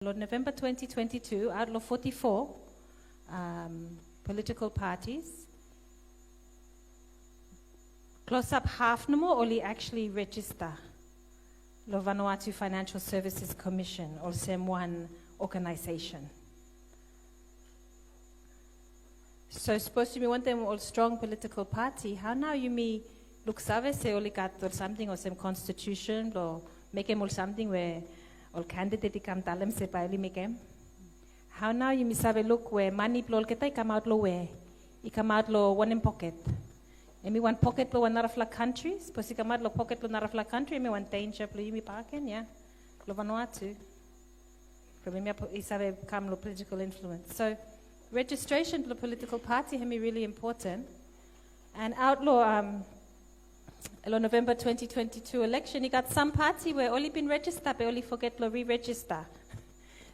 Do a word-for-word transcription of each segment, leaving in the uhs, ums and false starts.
Long November twenty twenty-two, aot long forty-four, um, political parties, klosap haf nomo oli actually rejista long Vanuatu Financial Services Commission olsem wan organization. So sapos yumi wantem ol strong political party, hao nao yumi luksave se oli gat ol samting olsem constitution blong mekem ol samting we ol candidate i kam talem se bae oli mekem? Hao nao yumi save luk we mane blong olgeta i kamaot long we? I kamaot long wanem poket? Hemi wan poket blong wan narafala kantri? Sapos i kamaot long poket blong narafala kantri, hemi wan danger blong yumi bakegen, ia, long Vanuatu. From hemia i save kam long political influence. So registration blong political party hemi really important. And aot long, um, long November twenty twenty-two election, i gat sam pati we oli bin rejista be oli foget blong re-rejista.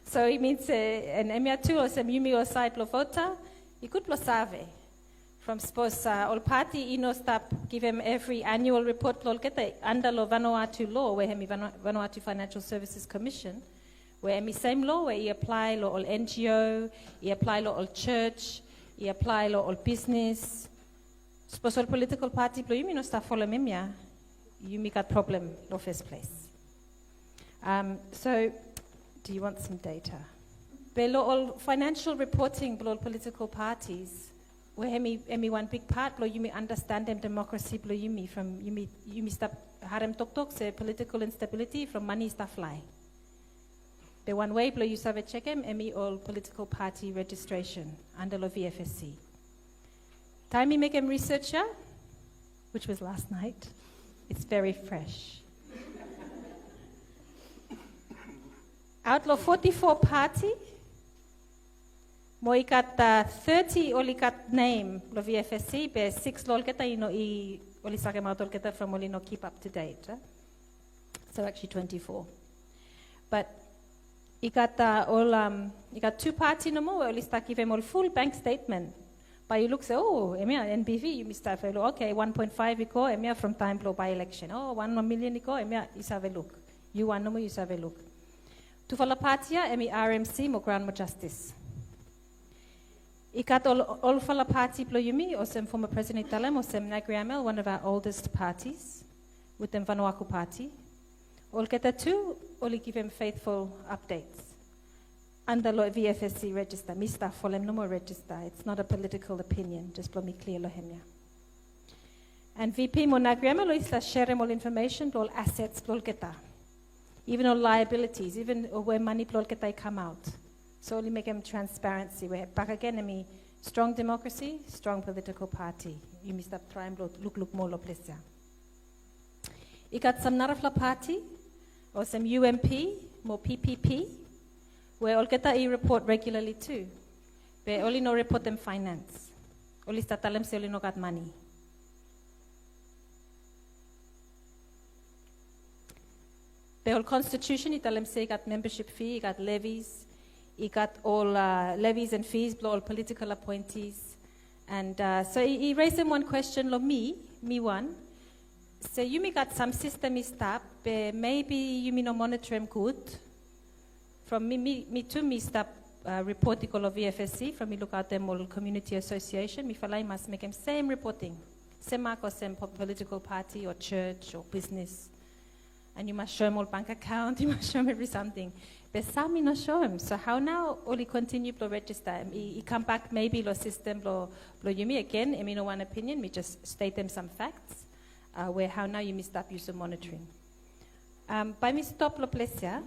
So i min se, and hemia tu olsem yumi ol saed blong vota, i gud blong save. From sapos, uh, ol pati i no stap givim evri annual report blong olgeta anda long Vanuatu law, we hemi Vanu-, Vanuatu Financial Services Commission, we hemi sem law we i aplae long ol N G O, i aplae long ol church, i aplae long ol bisnis. Sapos ol political party blong yumi no stap folem hemia, yumi gat problem long first place. Um, so, do you want some data? Be long ol financial reporting blong ol political parties, we hemi, hemi wan big part blong yumi andastanem demokrasi blong yumi, from yumi, yumi stap harem toktok se political instability from mane i stap flae. Be wan wei blong yu save jekem hemi ol political party registration anda long V F S C. Taem mi mekem research ia, which was last night, it's very fresh. Aot long forty-four pati, mo i gat, uh, thirty oli gat nem long V F S C, be six long olgeta i no, i, oli sakemaot olgeta from oli no keep up to date, eh? So actually twenty-four. But i gat, uh, ol, um, i gat tu pati nomo we oli stap givim ol ful bank statement. Bae yu luk se, o, hemia N B V, yumi save luk, okay, one point five i go, hemia from taem blong by-election. O, wan million i go, hemia yu save luk. Yu wan nomo yu save luk. Tufala pati ia, hemi R M C mo Crown mo Justice. I gat ol, olfala pati blong yumi, olsem former president i talem, olsem NAGRIAML, one of our oldest parties, wetem Vanuaku Party. Olgeta tu oli givim faithful updates anda long V F S C register. Mi stap folem nomo register. It's not a political opinion, jes blong mi klia long hemia. And V P mo NAGRIAML oli stap serem ol information blong ol assets blong olgeta, even ol liabilities, even we mane blong olgeta i kamaot. So oli mekem transparency we bakegen hemi strong democracy, strong political party. Yumi stap traem blong lukluk moa long ples ia. I gat sam narafala pati olsem U M P mo P P P we olgeta i report regularly tu. Be oli no reportem finance. Oli stap talem se oli no gat mane. Be ol constitution i talem se i gat membership fee, i gat levies, i gat ol, uh, levies and fees blong ol political appointees. And, uh, so i, i raisem wan question long mi, mi wan. Se yumi gat sam system i stap, be maybe yumi no monitorem gud. From mi, mi, mi tu mi stap, uh, report i go long V F S C, from mi lukaotem ol community association, mifala i mas mekem sem reporting. Semak olsem po-, political party o church o business. And yu mas soem ol bank account, yu mas soem evri samting. Be sam i no soem. So hao nao oli continue blong register? I, i kambak maybe long system blong, blong yumi again, hemi no wan opinion, mi jes statem sam facts, uh, we hao nao yumi stap yusum monitoring. Um, bae mi stop long ples ia.